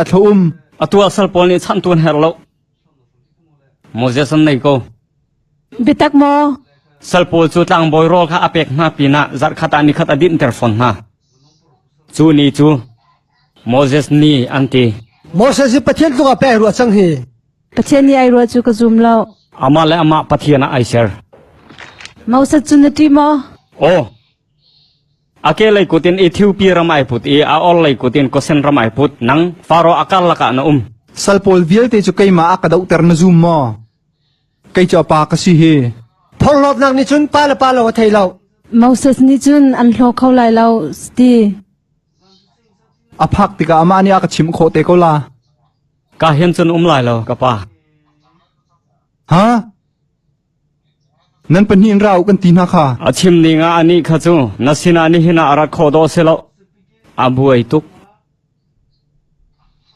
A thlo um. Atu ah sal pawl nih chanhtu an herh lo. Moses an nei ko. Biatak maw? Sal pawl cu tlangbawi rawl kha a pek hna pinah zarhkhat ah nikhat a dinhter fawn hna. Cu ni cu Moses ni an ti. Moses hi Pathian tluk ah pe ai ruah cang hi. Pathian nih ai ruah cu ka zum lo. Amah le amah Pathian ah ai ser. Moses cu na ṭih maw? Aw. A ke lei kut in Ethiopia ram ai put i a or lei kut in Kosen ram ai put. Nang Faro a karlak ah na um. Sal pawl vialte cu keimah a ka dohter na zum maw? Kei cu a pa ka si hi. Phorhlawtnak nih cun pa le pa lo a thei lo. Moses nih cun an hlaw kho lai lo ti. A phak tikah amah nih a ka chimh khawh te ko la. Ka hin cun um lai lo, ka pa. Ha? Nan pahnih in ra u kan ti hna kha. A chim ning ah anih kha cu na sinah nihin ah a rat khawh dawh si lo. A buai tuk.